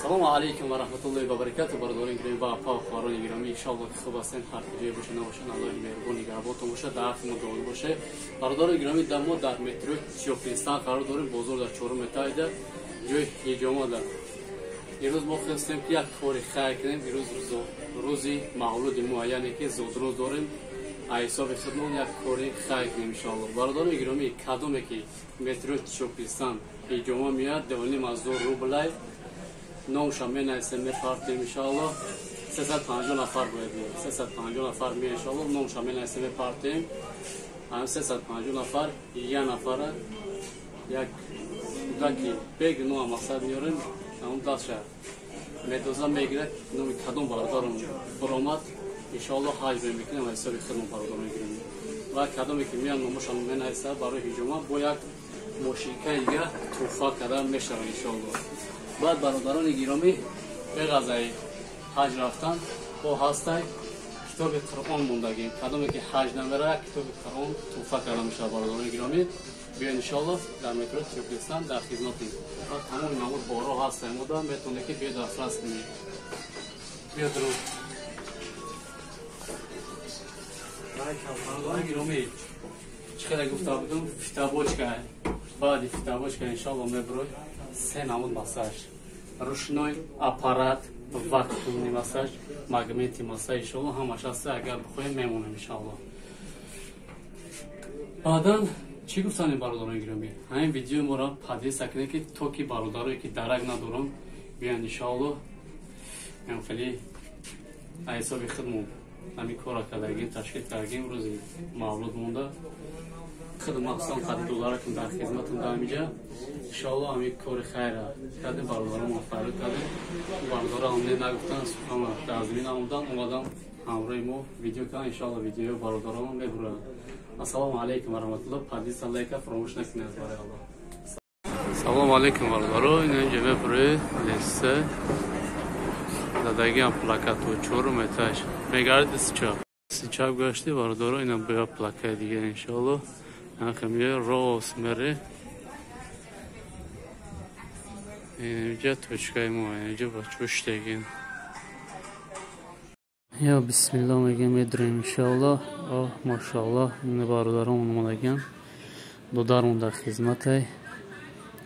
Салому алейкум ва раҳматуллоҳи ва баракатуҳ. Бародарони гиромӣ ва апа ва хоҳарони гиромӣ, иншоаллоҳ ки хуб ҳастед, ҳар куҷое бошед набошед, Аллоҳи меҳрубон нигаҳбонтон бошад, дар ҳаққи мо дуо бошед. Бародарони гиромӣ, дар мо дар метрои Тёплистан қарор дорем, бозор дар чорум этажда, ҷои ҳиҷома дар. Имрӯз мо хостем ки як кори хайр кунем. Имрӯз рӯзи мавлуди мо, яъне ки зодрӯз дорем. Аз ҳисоби худмон як кори хайр кунем иншоаллоҳ. Бародарони гиромӣ, кадоме ки метрои Тёплистан ҳиҷома меояд, 2,5 ҳазор рублай номша менависем, мепартем иншоаллоҳ. 350 нафар бояд биёд, 350 нафар меояд иншоаллоҳ. Номша менависем, мепартем. Ҳам 350 нафар як нафара, як кӯдаки бегуноҳ мақсад меорем, ҳамон дастша медоза мегирад. Номи кадом бародарам баромад, иншоаллоҳ ҳаҷ мекунем аз ҳисоби худмон. Бародарон гиромӣ, ва кадоме ки меяд, номошам менависад, барои ҳиҷома бо як мошинкаи дига тӯҳфа карда мешавад иншоаллоҳ. Баъд, бародарони гиромӣ, беғазаи ҳаҷ рафтан бо ҳастай китоби Қуръон мондагим. Кадоме ки ҳаҷ намера, китоби Қуръон тӯҳфа карда мешавад. Бародарони гиромӣ, биёед иншоаллоҳ, дар метрои Тёплистан дар хизматем ва тамоми намуд боро ҳастем мода, метавонед ки биёед, дастрас кунед. Биёд рӯ. Бародарони гиромӣ, чӣ хеле гуфта будум, фитобочка, баъди фитобочка иншоаллоҳ мебурой се намуд массаж: ручной аппарат, вакуумный массаж, магнитный массаж. Иншоаллоҳ ҳамаш ҳаста, агар бихоҳем, мемонем иншоаллоҳ. Баъдан чӣ гуфтанем, бародарони гиромӣ, ҳамин видеои моро поделиться кунед, ки то ки бародарое ки дарак надорам биёянд иншоаллоҳ. Ҳам хеле аз ҳисоби худмон ҳамин корро кардагим, ташкил кардагим, рӯзи мавлуд монда. Худ махсусан қадри додаракам дар хизматам дар ҳамиҷа. Иншоаллоҳ ҳамин кори хайра кардем, бародаронмо фарёд кардем. Бародарам не нагуфтан, сухана дар замин омадан, омадан ҳамроҳи мо видео кардан. Иншоаллоҳ видеои бародаронам мебуранд. Ассалому алайкум ва раҳматуллоҳ. Поделиться, лайка фаромӯш накунед, барои Аллоҳ. Салому алайкум, бародаро. Инҷа мебуред, леса задагиам, плакату, чорум этаж мегардид, чап чап гашти, бародаро. Ина боя плакаи дигар иншоаллоҳ. Ҳамия рост мере, инҷа точкаи мо, инҷа бачо штегин. Я бисмилло мегем, медурем иншоаллоҳ. О, машоаллоҳ, ина бародарон омадагиан, додармон дар хизматай.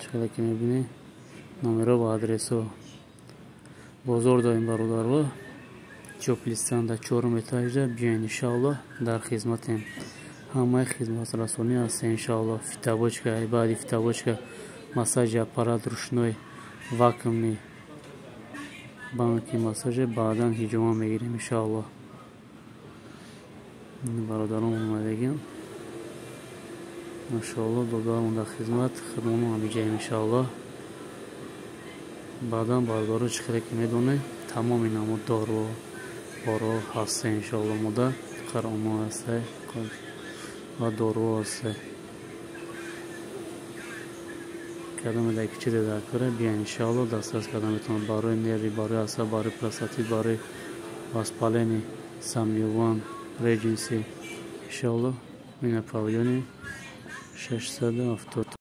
Чӣ ки мебинӣ, номеро ва адресо бозор дорем, бародаро. Тёплистан дар чорум этажда биёен иншоаллоҳ, дар хизматем, ҳамаи хизматрасонӣ ҳаст иншоаллоҳ. Фитобочка, баъди фитобочка массажи аппарат ручной, вакуумный, банки массаже, баъдан ҳиҷома мегирем иншоаллоҳ. Бародарон омадагиан, машоаллоҳ, додармон дар хизмат, хидмоно ҳамиҷаем иншоаллоҳ. Баъдан, бародаро, чӣ хеле ки медонед, тамоми намуд дору боро ҳаста иншоаллоҳ мода, қаромо ҳаста ва дору ҳаста. Кадоме дар ки чизе дар кора, биён иншоаллоҳ, дастрас карда метавонад. Барои нерви, барои асаб, барои простатит, барои воспаление, Самюван Редженси иншоаллоҳ. Ина павильони 670.